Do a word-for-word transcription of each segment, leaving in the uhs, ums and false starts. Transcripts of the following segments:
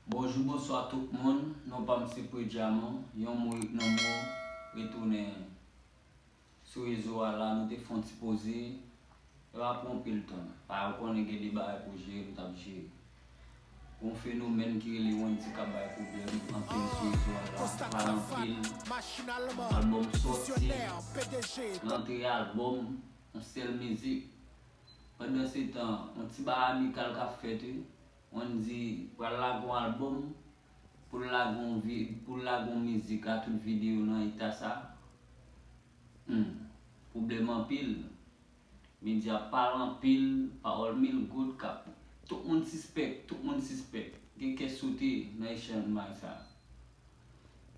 Bonjou, bonswa tout moun. Non pa m se Pré Dyaman, yon mo rit nan mo, retounen sou rezo a la, nou te fè yon ti poze. E pa pran anpil tan. Pa ou konnen gen de bagay pou jere, nou t ap jere. Gon fenomèn ki rele Wendyy k ap bay pwoblèm anpil sou rezo a la. Pale anpil. Albòm sòti. Rantre albòm, yon sèl mizik. Pandan se tan, yon ti bagay amikal k ap fèt wi. Wendyy pral lage yon albòm, pou l lage yon vi, pou l lage yon mizik a tout videyo nan eta sa. Hmm. Pwoblèm anpil. Medya pale anpil, pawòl mil goud k ap. Tout moun sispèk, tout moun sispèk. Gen kè sote nan echanj may sa.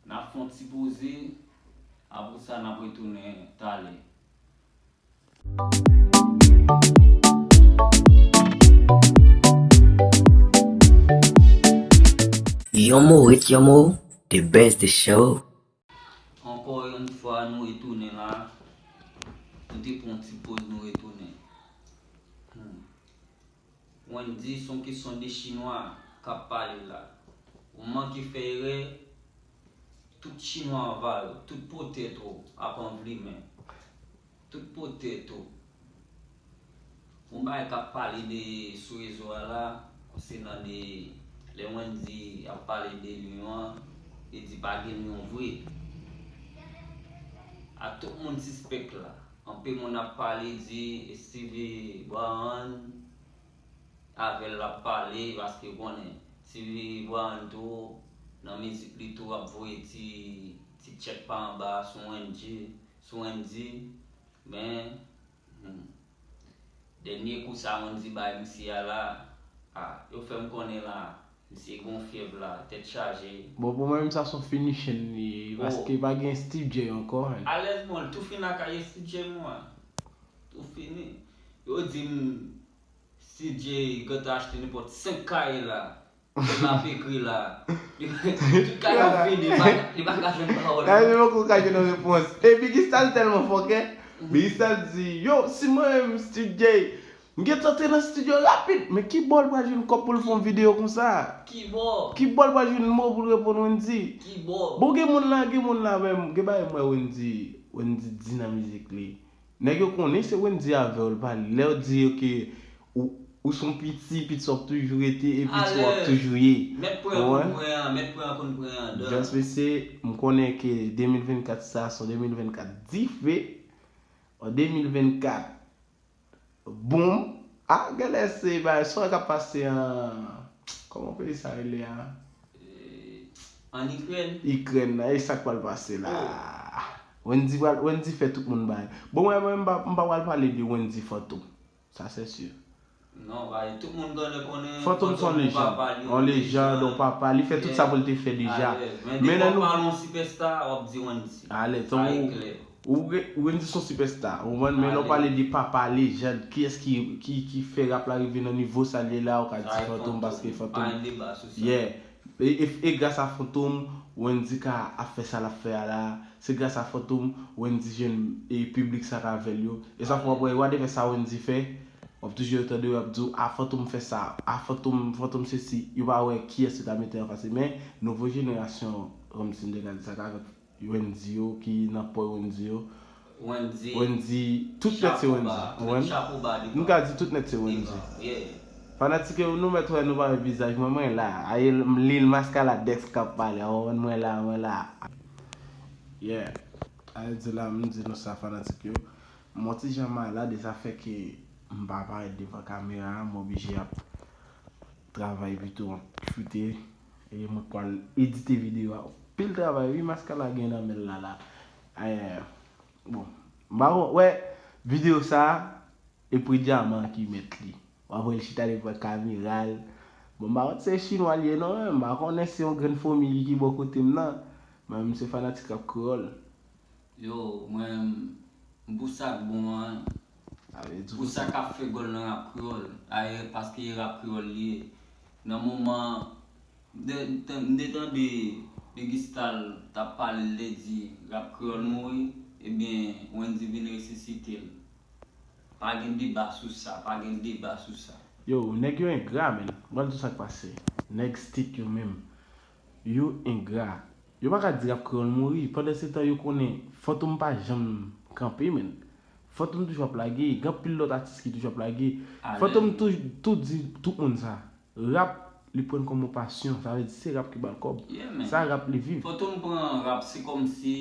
N ap fè yon ti poze, apre sa n ap retounen talè. Yon mo ret yon mo, the best the show. Ankò yon fwa, nou retounen la. Nou te pran yon ti poz, nou retounen. Hmm. Wendyy, se yon kesyon de chinwa k ap pale la. Ou manke fè erè, tout chinwa va yo, tout potèt ou ap anvlimen. Tout potèt ou. Yon bagay k ap pale de sou rezo a la, konsènan de lè Wendyy ap pale de lyon an, e di pa gen lyon vre. A tout moun sispèk la. Anpil moun ap pale di Stevie Bryan avè l l ap pale, paske ou konnen Stevie Bryan tou nan mizik li tou ap voye ti, ti tchèk pa anba sou Wendyy, sou Wendyy, men, hmm, dènye kou sa Wendyy bay misye a la, a, yo fè m konnen la, misye gon fyèv la, tèt chaje. Bon, pou mwen menm sa se yon finishing li ye, paske pa gen Steve J ankò, hen. Alèz, bon, tou fini ak Steve J mwen. Tou fini. Yo di m Steve J gentan achte nenpòt senk kaye la. L ap ekri la. Tout kaye yo fini, li pa, li pa ka jwenn pawòl. Kaye yo poko ka jwenn yon repons. E Biggy Stalls tèlman fòkè. Biggy Stalls di, yo, si mwen menm Steve J, m gentan te nan estidyo rapid. Men ki bò l pral jwenn kòb pou l fè yon videyo konsa? Ki bò? Ki bò l pral jwenn mo pou l reponn Wendyy? Ki bò? Bon, gen moun la, gen moun la menm, gen bagay m wè Wendyy, Wendyy di nan mizik li. Nèg yo konnen se Wendyy avè w l pale. Lè yo di yo ke ou, ou se yon piti, piti w ap toujou rete, e piti w ap toujou ye. Mèt pran konn pran, mèt pran konn pran andan. Just mesye, m konnen ke de mil vennkat sa, se yon de mil vennkat dife. An de mil vennkat, boom. A, genlè se bagay, sa k ap pase an, kòman peyi sa rele a? An Ikrèn. Ikrèn nan, e sa k pral pase la? Wendyy pral, Wendyy fè tout moun bay. Bon, mwen, mwen, m pa, m pa pral pale de Wendyy Fantom. Sa, se si. Non, bay, tout moun genlè konnen Fantom se yon lejann. Yon lejann, yon papa, li fè tout sa pou l te fè deja. Men lè nou pale yon sipèsta, w ap di Wendyy. Alèz, tankou Wendyy se yon sipèsta, ou konprann? Men lè w pale de papa, lejann, kiyès ki, ki, ki fè rap la rive nan nivo sa l ye la, ou ka di Fantom, paske Fantom, yeah. E, e, e gras a Fantom, Wendyy ka ap fè sa l ap fè a la. Se gras a Fantom, Wendyy jwenn, e, piblik sa k avè l yo. E sa fè w ap wè, whatever sa Wendyy fè, w ap toujou tande yo ap di w, a, Fantom fè sa, a, Fantom, Fantom sesi. Yo pa wè kiyès yo ta mete anfas li. Men, nouvo jenerasyon, kòmsi m te ka di sa, ka fèt Wendyy yo ki nan po Wendyy yo. Wendyy, tout nèt se Wendyy. Ou konprann? Nou ka di tout nèt se Wendyy. Fanatik yo, nou mèt wè nou pa wè vizaj mwen, mwen la. Aye, Lil Maskala Dex k ap pale, ou konprann, mwen la, mwen la. Yeah. Aye di la, m di nou sa, fanatik yo. M on ti jan malad, e sa fè ke m pa parèt devan kamera a, m oblije ap travay pito, m ap choute, e mwen pral edite videyo a. Pil travay wi, Maskala gen nan men l la, la. Eh, bon, m pa konn, wè, videyo sa, e Pré Dyaman ki mèt li. W ap wè l chita devan kamera l. Bon, m pa konn se chinwa l ye non, men m pa konnen se yon grenn fomi ki bò kote m nan. Mwen, m se fanatik rap kreyòl. Yo, mwen, m pou sa k bon an, pou sa k ap fè gòl nan rap kreyòl. Dayè, paske e rap kreyòl li ye. Nan moman, m te, m te, m te tande Biggy Stalls t ap pale, l te di rap kreyòl mouri, ebyen, Wendyy vin resisite l. Pa gen deba sou sa, pa gen deba sou sa. Yo, nèg yo engra, menn. M pral di w sa k pase. Nèg Stick yo menm, yo engra. Yo pa ka di rap kreyòl mouri. Pandan se tan, yo konnen Fantom pa janm kanpe, menn. Fantom toujou ap lage. Gen anpil lòt atis ki toujou ap lage. Fantom tou, tou di tout moun sa. Rap, li pran l kòm yon pasyon. Sa vle di se rap ki ba l kòb. Sa rap li viv. Fantom pran rap, se kòmsi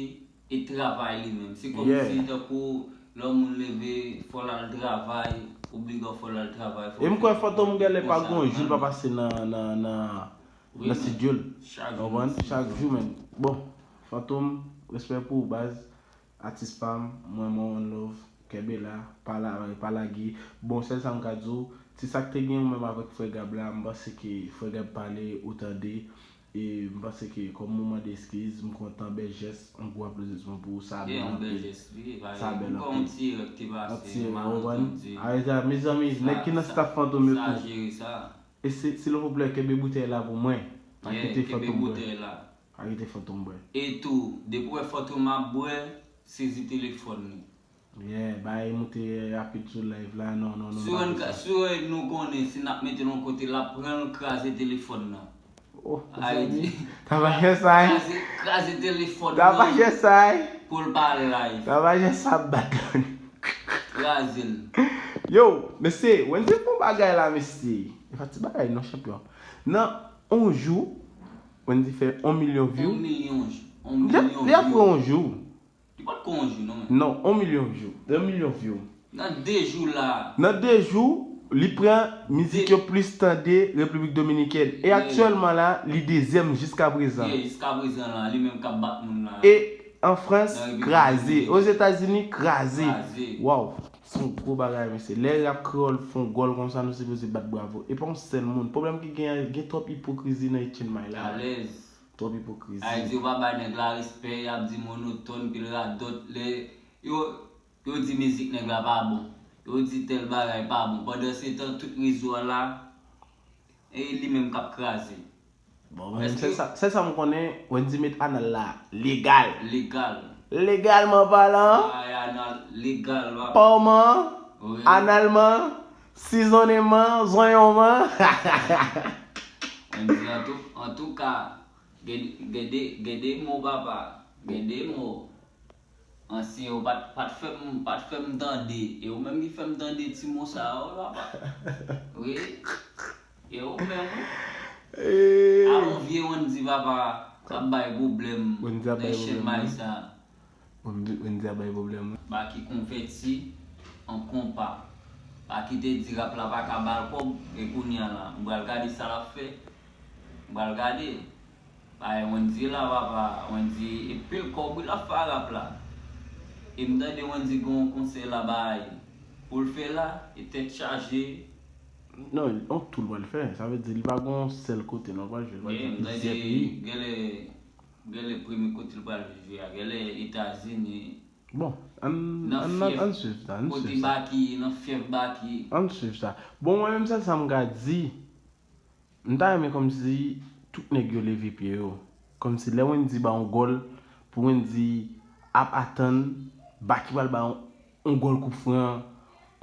e travay li menm. Se kòmsi tankou lè yon moun leve, fò l al travay, obligan fò l al travay, fò l fè. E m kwè Fantom genlè pa gen yon jou l pa pase nan, nan, nan, nan estidyo l. Ou konprann? Chak jou, menn. Bon, Fantom, respè pou ou, baz. Atis pa m, mwen, mwen, one love. Kenbe la, pa la, pa lage. Bon, sèl sa m ka di w, ti sa k te gen ou menm avèk Frè Gab la, m panse ke Frè Gab pale, ou tande. E m panse ke kòm ou mande eskiz, m kontan, bèl jès, yon gwo aplodisman pou ou, sa bèl anpil. Sa bèl anpil. Yon ti erè, ou konprann? Arete a, mezanmi, nèg ki nan staff Fantom yo tou. E silvouplè, kenbe boutèy la pou mwen. Pa kite Fantom bwè. Pa kite Fantom bwè. E tou, depi w wè Fantom ap bwè, sezi telefòn li. Yeah, bay moute rapid sou live la. Non, non, non, m pa fè sa. Si w wè nou konnen, si n ap mete l yon kote, l ap pran l, kraze telefòn nan. Oh, mezanmi. Travay sa, hein? Kraze, kraze telefòn nan. Travay sa, hein? Pou l pa live. Travay sa, bat la. Kraze l. Yo, mesye, Wendy fè yon bagay la, mesye. E pa ti bagay, non, chanpyon. Nan yon jou, Wendy fè yon milyon view. Yon milyon, yon milyon view. Li ap fè yon jou. Li pa t ko yon jou, non, men. Non, yon milyon view. Yon milyon view. Nan de jou la. Nan de jou, li pran mizik yo plis tande Repiblik Dominikèn. E aktyèlman la, li dezyèm jiska prezan. Yeah, jiska prezan la, li menm k ap bat moun la. E an Frans, kraze. Ozetazini, kraze. Waw, se yon gwo bagay, mesye. Lè rap kreyòl fè yon gòl konsa, nou sipoze bat bravo. E pa yon sèl moun. Pwoblèm ki gen, gen twòp ipokrizi nan Etienne May la. Alèz. Twòp ipokrizi. Sa vle di yo pa bay nèg la respè, y ap di monotòn, pil radòt. Lè yo, yo di mizik nèg la pa bon. Yo di tèl bagay pa bon. Pandan se tan, tout rezo a la, e li menm k ap kraze. Bon, mwen, sèl sa, sèl sa m konnen, Wendy met anal la legal. Legal. Legalman palan. Ay, anal legal, papa. Pòman, wi, analman, sizonnenman, zonyonman. Wendy, antou, antouka, gen, gen de, gen de mo, papa. Gen de mo. Ansyen yo pa t, pa t fè m, pa t fè m tande. E ou menm ki fè m tande ti mo sa yo, papa. Wi. E ou menm, wi. A yon vye Wendy, papa, k ap bay pwoblèm nan Etienne May sa. Wendy ap bay pwoblèm, wi. Baky konvèti an konpa. Baky te di rap la pa ka ba l kòb, e kounye a la, m pral gade sa l ap fè. M pral gade. Bay Wendy la, papa, Wendy, e pil kòb wi l ap fè a rap la. E m tande Wendy gen yon konsèy la bay pou l fè la, e tèt chaje. Non, yon tou l pral fè. Sa vle di li pa gen yon sèl kote non l pral jwe, l pral jwe plizyè peyi. Genlè, genlè premye kote l pral jwe a, genlè Etazini. Bon, ann, ann, ann swiv sa, ann swiv sa. Kote Baky ye, nan fyèf Baky. Ann swiv sa. Bon, mwen menm sèl sa m ka di, m ta renmen kòmsi tout nèg yo leve pye yo. Kòmsi lè Wendy ba yon gòl, pou Wendy ap atann Baky pral ba yon, yon gòl kout fran,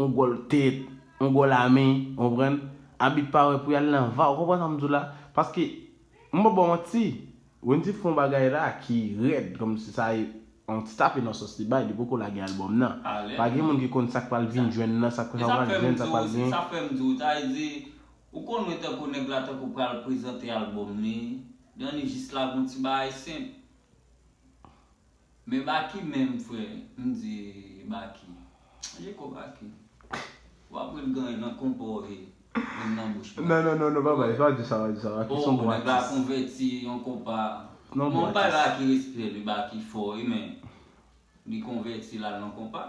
yon gòl tèt, yon gòl a men, ou konprann? Abit pa wè pou y al nan va, ou konprann sa m di w la? Paske, m pa ba w manti, Wendy fè yon bagay la ki rèd, kòmsi sa yon ti tape nan sòs li bay, li poko lage albòm nan. Pa gen moun ki konn sa k pral vin jwenn nan, sa k pral jwenn, sa k pral gen. Sa fè m di w, sa vle di, ou konn wè tankou nèg la tankou pral prezante albòm li, Danny jis lage yon ti bagay senp. Men Baky menm, frè, m di Baky. Cheke Baky. W ap ret ganyen nan konpa w ye, menm nan bouch Baky. Non, non, non, non, pa bay, pa di sa, pa di sa. Baky se yon bon atis. Nèg la konvèti yon konpa. Non, bon atis. Mwen bay Baky respè, li Baky fò, wi, men li konvèti l al nan konpa.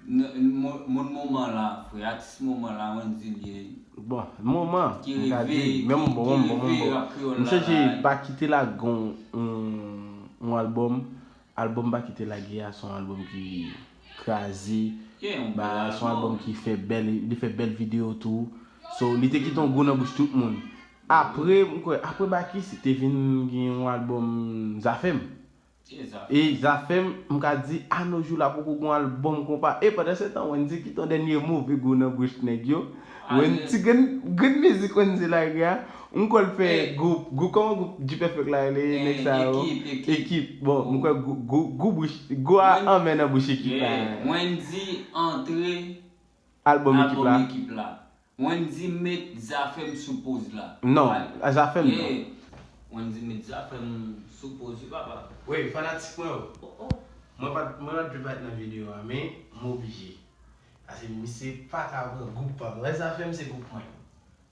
N-, mo-, moun moman la, frè, atis moman la, Wendy l ye. Bon, moman, m ka di, men bon, bon, bon, bon, bon. M sonje Baky te lage yon, yon, yon albòm. Albòm Baky te lage a, se yon albòm ki kraze. Se yon albòm ki fè bèl, li fè bèl videyo tou. So, li te kite yon gou nan bouch tout moun. Apre, m kwè, apre Baky, si te vin gen yon albòm Zafèm. E Zafèm, m ka di, a no jou la poko gon albòm konpa. E pandan se tan, Wendy kite yon dènye move gou nan bouch nèg yo. Wen, ti grenn, grenn mizik Wendy lage a. M kwè l fè gwoup, gwoup, kòman gwoup G-Perfect la rele, nèg sa yo? Ekip, ekip. Ekip. Bon, m kwè gwoup, gwoup, gwoup, gwoup a anmè nan bouch ekip la. Wendy antre albòm ekip la. Albòm ekip la. Wendy met Zafèm sou poz la. Non, Zafèm non. Wendy met Zafèm sou poz wi papa. Wi, fanatik mwen yo. Mwen pa t, mwen pa t dwe pa t nan videyo a, men m oblije. Paske misye pa ka pran gwoup pa m. Wè Zafèm se gwoup mwen.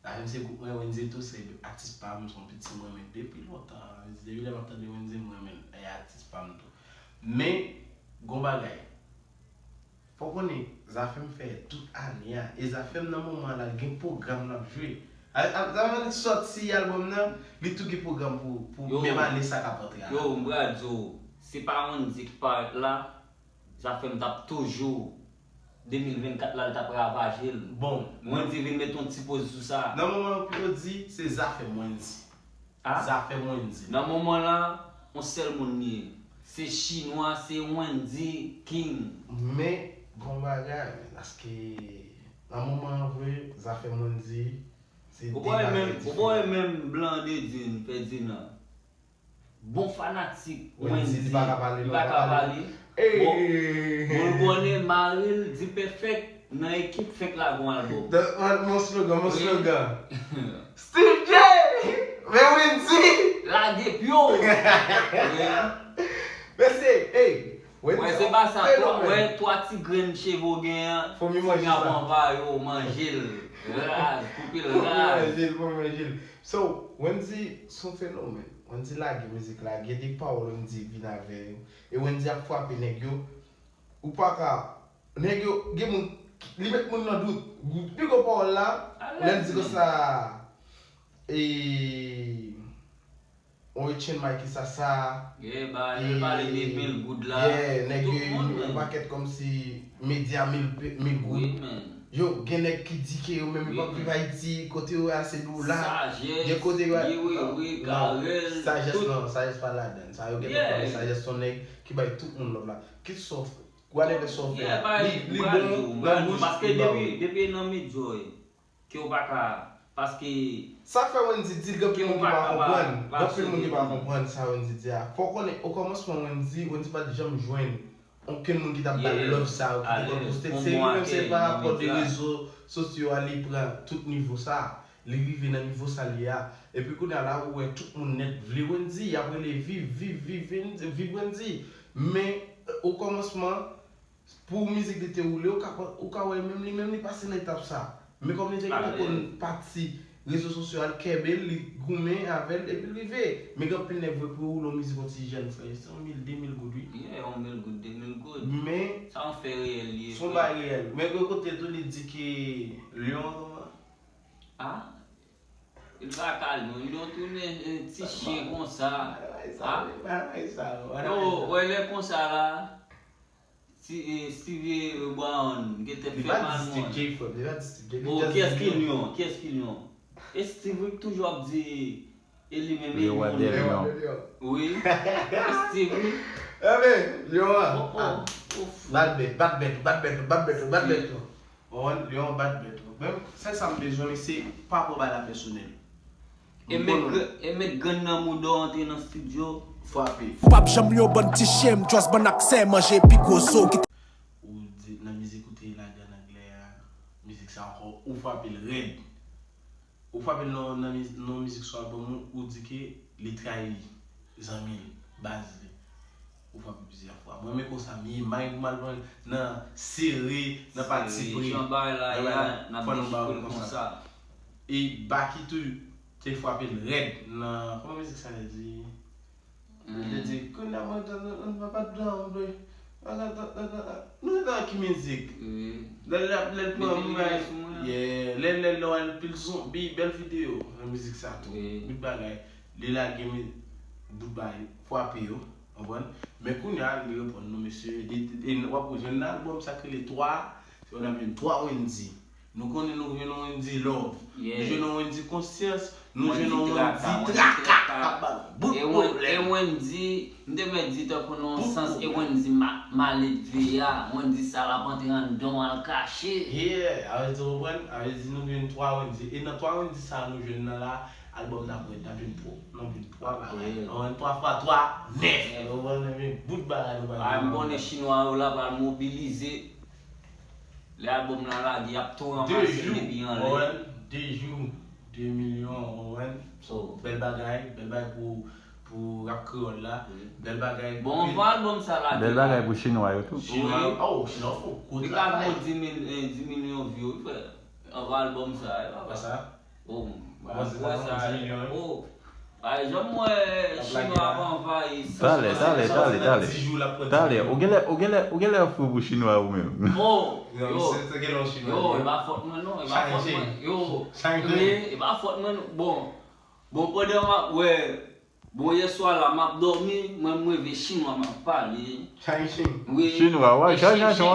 Zafèm se gwoup mwen, Wendy tou se atis pa m, se yon piti mwen renmen depi lontan. Depi lè m ap tande Wendy, m renmen l. E atis pa m tou. Men, gon bagay. Fò w konnen, Zafèm fè tout ane a. E Zafèm nan moman an la, l gen pwogram l ap jwe. A, a, Zafèm li sòti albòm nan, li tou gen pwogram pou, pou menm ane sa k ap antre a. Yo, m pral di w, se pa Wendy ki parèt la, Zafèm t ap toujou, de mil vennkat la, l t ap ravaje l. Bon. Wendy vin met yon ti poz sou sa. Nan moman yo pito di, se Zafèm Wendy. Zafèm Wendy. Nan moman la, yon sèl moun li ye. Se chinwa, se Wendy King. Men, gon bagay, paske nan moman an vre, Zafèm Wendy, se de bagay diferan. Ou pa wè menm Blan de Din, Ferdinand. Bon fanatik Wendy, li pa ka pale, li pa ka pale. Bon, bon, l konnen mari l, G-Perfect, nan ekip fenk lage yon albòm. Mon slogan, mon slogan. Steve J! Men Wendy! Lage pye w! Mesye, ey! Wè, se pa sa, wè twa ti grenn cheve w genyen an, ti gabon va yo manje l raz, koupe l raz. Fò manje l, fò manje l. So, Wendy se yon fenomèn. Wendy lage mizik la, gen de pawòl Wendy vin avè yo. E Wendy ap frape nèg yo. Ou pa ka, nèg yo, gen moun, li met moun nan dout. Pi gwo pawòl la, lè l di konsa, e, on retyen Mike sa sa. Yeah, ba, lè l pale de mil goud la, yeah, nèg yo, yon pakèt kòmsi medya mil, mil goud. Yo, gen nèg ki di ke yo menm yo p ap viv Ayiti, kote yo ye a se dola. Gen kote yo ye a, non, sajès non, sajès pa ladann. Sa yo gentan konnen sajès se yon nèg ki bay tout moun love la. Kit sa w fè, whatever sa w fè a, li, li bon nan bouch, li ba ou. Paske depi, depi nan medya w ye, ke w pa ka, paske sa fè Wendy di l, gen anpil moun ki pa konprann. Gen anpil moun ki pa konprann sa Wendy di a. Fò w konnen, okòmansman Wendy, Wendy pa t janm jwenn okenn moun ki t ap ba l love sa yo, ki te konn poste l. Se li menm, se pa rapò de rezo sosyo a, li pran tout nivo sa. Li rive nan nivo sa l ye a. Epi kounye a la, ou wè tout moun nèt vle Wendy, y ap rele viv, viv, viv, viv Wendy. Men, okòmansman, pou mizik li te woule, ou ka, ou ka wè menm li menm li pase nan etap sa. Men kòm li te gentan konn pati rezo sosyo a, l kenbe l, li goumen avè l, epi l rive. Men gen anpil nèg vre pou yo woule yon mizik yon ti jèn frè, se yon mil, de mil goud, wi. Yeah, yon mil goud, de mil goud. Men sa yon fè reyèl li ye, se yon bagay reyèl. Men gen kote tou li di ke Lyon, kòman? Ah? Li pa ka Lyon, Lyon tounen, eh, ti chen konsa. Ah? Yo, wè lè konsa la. Si, eh, Stevie, eh, Brown gentan fè mal moun. Li pa di Steve J, frè m, li pa di Steve J. Oh, kiyès ki Lyon? Kiyès ki Lyon? E Steve wi k toujou ap di, e li menm e Lyon. Wi. E Steve wi. Enben, Lyon an. Oh, oh, oh. Bat bèt, bat bèt, bat bèt, bat bèt, bat bèt. Ou konprann? Lyon bat bèt. Men, sèl sa m bezwen, men se pa pran bagay la pèsonèl. E met gr-, e met grenn nan mouda w antre nan estidyo, frape. Ou p ap janm yon bann ti chen, m just bann aksè, manje pi gwo zo ki. Ou di, nan mizik ou te lage an anglè a, mizik sa ankò, ou frape l rèd. Ou frape l nan, nan miz-, nan mizik sou albòm ou, ou di ke li trayi zanmi l, baz li. Ou frape plizyè fwa. Mwen, men konsa m ye, m pa gen pou m al pran nan sere, nan pati pri. Jan bagay la ye a, n ap dechife l konsa. E Baky tou te frape l rèd nan, kòman mizik sa te di? Li te di, kounye a mwen, mwen pa t janm vle. Nou nan ki mizik? Lè, lè, lè l pran mwen, yeah, lè, lè, lè w al pil zonbi, bèl videyo nan mizik sa tou. Bout bagay. Li lage mi-, bout bagay, frape yo, konprann? Men kounye a, li reponn nou, mesye, li, li, w ap jwenn nan albòm sa k rele twa, se w ap jwenn twa Wendy. Nou konnen nou jwenn yon Wendy love. Nou jwenn yon Wendy konsyans. Nou jwenn yon Wendy traka k ap ba nou bout pwoblèm. E Wendy, m te mèt di tankou nan yon sans, e Wendy maledve a, Wendy sa l ap antre anndan w al kache. Yeah, avè di, ou konprann? Avè di nou jwenn twa Wendy. E nan twa Wendy sa nou jwenn nan la, albòm nan ap ap vin pwòp. Nan vin twa bagay. Ou konprann? Twa fwa twa, nèf. Ou konprann? Nan vin bout bagay nou pral jwenn. M konnen chinwa yo la pral mobilize. Lè albòm nan lage, y ap tou ranmase l depi anlè. De jou, de milyon, ou konprann? Bèl bagay, bèl bagay pou, pou rap kreyòl la. Bèl bagay. Bon, anvan albòm sa lage la. Bèl bagay pou chinwa yo tou. Chinwa yo, oh, chinwa yo fè gwo travay. Li ka gon dis mil, eh, dis milyon view, wi, frè. Anvan albòm sa, e papa. Sa. Oh, m wè sa, oh. Pa janm wè chinwa ap anvayi. Talè, talè, talè, talè. Talè, ou genlè, ou genlè, ou genlè fou pou chinwa ou menm. Oh, yo, yo, e pa fòt mwen non, e pa fòt mwen. Yo, e pa fòt mwen non. Bon, bon, pandan m ap wè, bon, yèswa la, m ap dòmi, mwen m reve chinwa m ap pale. Chinwa, wè, chinwa, chinwa.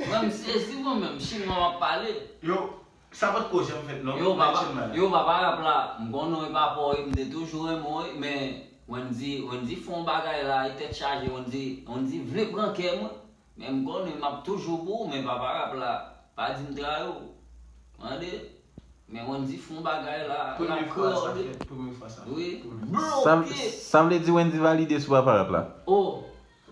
Mwen m sezi mwen menm, chinwa m ap pale. Yo, Sa potko janm fèt non. Yo, papa, yo, papa rap la, m konnen w e pa pa w, m te toujou renmen w, men Wendy, Wendy fè yon bagay la, e tèt chaje, Wendy, Wendy vle pran kè mwen. Men m konnen m ap toujou pou ou, men papa rap la, pa di m trayi w. Tande? Men Wendy fè yon bagay la, la kreyòl. Premye fwa sa fèt, premye fwa sa fèt. Wi. Sa, sa vle di Wendy valide sou papa rap la? Oh,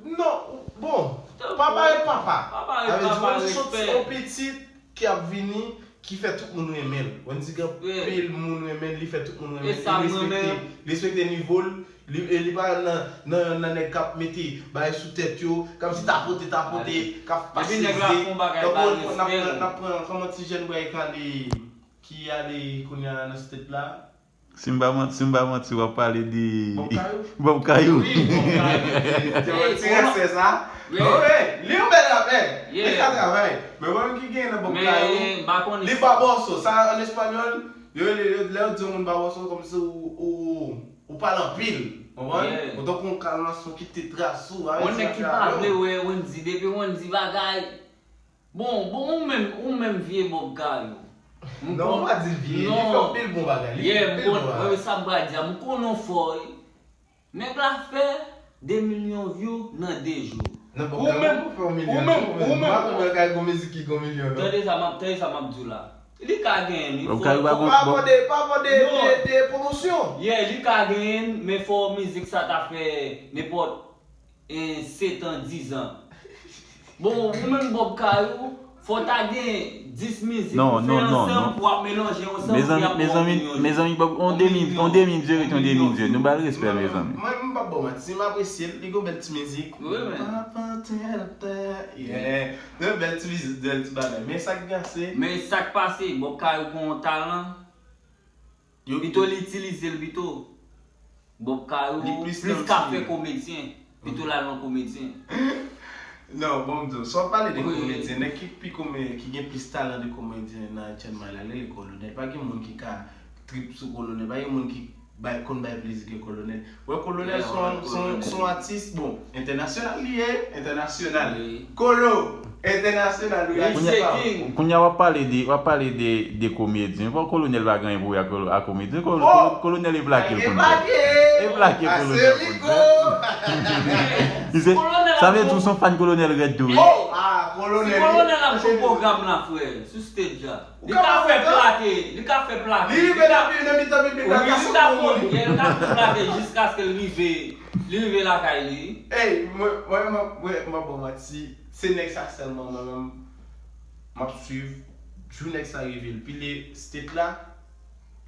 Non, bon, papa e papa. Papa e papa, respè. Yon pitit ki ap vini, ki fè tout moun renmen l. Wendy gen anpil moun renmen l, li fè tout moun renmen l, li respekte, li respekte nivo l, li, e li pa nan, nan, nan nèg k ap mete bagay sou tèt yo, kòmsi tapote, tapote, k ap pasize. Tankou n ap pran, n ap pran, kòman ti jèn bwa e kale, ki ale kounye a nan state la? Si m pa manti, si m pa manti, w ap pale de Bob Kayou. Bob Kayou. Wi, Bob Kayou. Ti rastè sa. Wi, li yon bèl rapè. Li ka travay. Men mwen menm ki genyen nan Bob Kayou, li pa boso. Sa an espanyòl, yo rele, yo, lè yo di yon moun pa boso, kòmsi ou, ou, ou pale anpil. Konprann? Ou tankou yon kalmas, ou kite tras ou. Yon nèg ki pa vle wè Wendy, depi Wendy bagay. Bon, bon, ou menm, ou menm vye Bob Kayou. Non, ou pa di l vye, li fè anpil bon bagay, li fè anpil bon bagay. Wi, sa m pral di a, m konnen w fò, wi. Nèg la fè de milyon view nan de jou. Ou menm, ou menm, ou menm, ou menm. Tande sa m ap, tande sa m ap di w la. Li ka genyen, wi. Fò, fò pa abòne, pa abòne de, de pwomosyon. Yeah, li ka genyen, men fò mizik sa ta fè nenpòt e sèt an, diz an. Bon, ou menm Bob Kayou, fò w ta gen dis mizik pou fè ansanm, pou w ap melanje yo ansanm, pou y ap ba w yon milyon view. Mezanmi, Bob, on demi, on demi Dieu ret on demi Dieu. Nou ba l respè, mezanmi. Mwen, m p ap ba w manti, m apresye l, li gon bèl ti mizik. Wi, men. Papa tèl tè. Yeah. Li gon bèl ti mizik, bèl ti bagay. Men sa k pase. Men sa k pase, Bob Kayou gon yon talan. Pito li itilize l pito. Bob Kayou plis ka fè komedyen pito l al nan komedyen. Non, bon, m di w, si w ap pale de komedyen, nèg ki pi kome-, ki gen plis talan de komedyen nan Haitian Mind la, li rele Kolonèl. Pa gen moun ki ka trip sou Kolonèl, pa gen moun ki bay, konn bay plezi ke Kolonèl. Wè, Kolonèl se yon, se yon, se yon atis, bon, entènasyonal li ye, entènasyonal. Kolo, entènasyonal, wi. Kounye a, kounye a w ap pale de, w ap pale de, de komedyen. Fò Kolonèl pa gen anyen pou wè ak, ak komedyen. Kolo-, Kolo-, Kolonèl e plake l konn fè. E plake Kolonèl konn fè. Sa vle di w se yon fan Kolonèl rèd tou, wi. Si Kolonèl ap jwe pwogram la, frè, sou stage la. Li ka fè plake, li ka fè plake. Li rive nan mitan piblik la, li ka fè plake jiskaske l rive, li rive lakay li. Ey, mwen, mwen, mwen, mwen, m ap ba w manti. Se nèg sa sèlman mwen menm m ap swiv. Jou nèg sa rive l pile state la,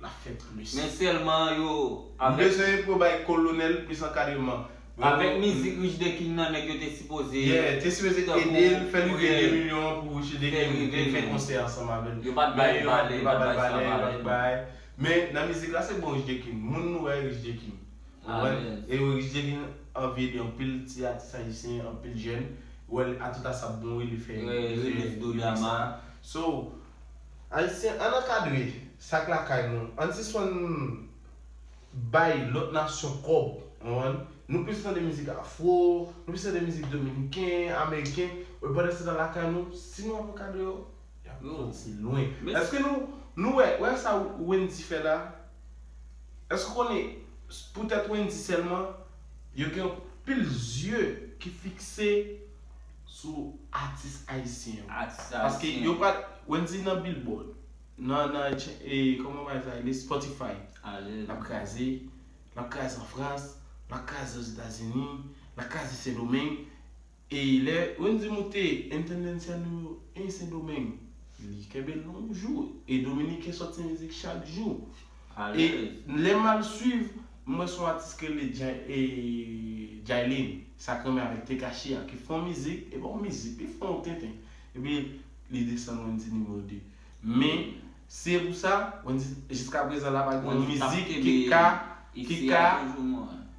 l ap fè plis. Men sèlman yo, m bezwen pou bay Kolonèl plis ankadreman. Avèk mizik Rich the King nan, nèg yo te sipoze, yeah, te sipoze ede l, fè l rive de milyon an pou Rich the King te fè konsè ansanm avè l. Yo pa t ba l valè, yo pa t ba l valè, yo pa t bay. Men nan mizik la, se bon Rich the King. Moun nou wè Rich the King. Ou konprann? E Rich the King anvi ede anpil ti atis ayisyen, anpil jèn. Wè, a tout a sa bon, wi, li fè, li fè mizik sa. So, Ayisyen, ann ankadre sa k lakay nou. Ann sispann bay lòt nasyon kòb, ou konprann? Nou plis tande mizik afro, nou plis tande mizik dominiken, ameriken. E pandan se tan lakay nou, si nou ap ankadre yo, y ap soti lwen. Èske nou, nou wè, wè sa Wendy fè la? Èske w konnen, poutèt Wendy sèlman, yo gen anpil zye ki fikse sou atis ayisyen yo? Paske yo pa, Wendy nan Billboard, nan, nan, e, kòman bagay sa rele? Spotify. L ap kraze, l ap kraze an Frans, l ap kraze Ozetazini, l ap kraze Sendomeng. E lè Wendy moute Independencia nimewo en Sendomeng, li kenbe l yon jou. E Dominiken sòti mizik chak jou. E lè m al swiv, m wè se yon atis ki rele Jay, e, Jaylin, sa k renmen avèk Tekashi a, ki fè yon mizik, e pa yon mizik, li fè yon tenten. Epi, li desann Wendy nimewo de. Men, se pou sa, Wendy, jiska prezan la, pa gen yon mizik ki ka, ki ka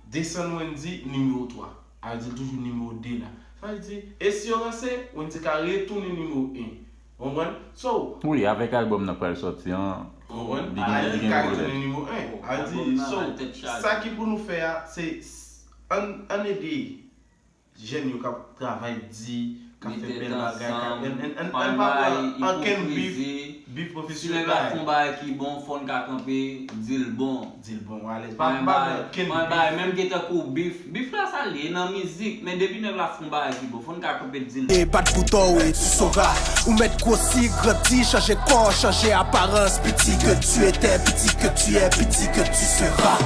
desann Wendy nimewo twa. A vle di l toujou nimewo de la. Sa vle di, e si yo ranse, Wendy ka retounen nimewo en. Ou konprann? So, wi, avèk albòm nan pral sòti an, konprann? Li gen, li gen ka retounen nimewo en. A vle di, so, sa ki pou nou fè a, se s-, ann, ann ede jèn yo k ap travay di, k ap fè bèl bagay, k ap, ann, ann, ann, ann pa pran ankenn bif, bif pwofesyonèl. Si nèg la fè yon bagay ki bon, fò n ka kanpe, di l bon. Di l bon, alèz. Pa, pa pran ankenn bif. Menm ke tankou bif. Bif la sa l ye nan mizik, men depi nèg la fè yon bagay ki bon, fò n ka kanpe di l. E bat pou tò w e sou sora. Ou mèt gwosi, grandi, chanje kò, chanje aparans. Piti ke tu étais, piti ke tu es, piti ke tu seras.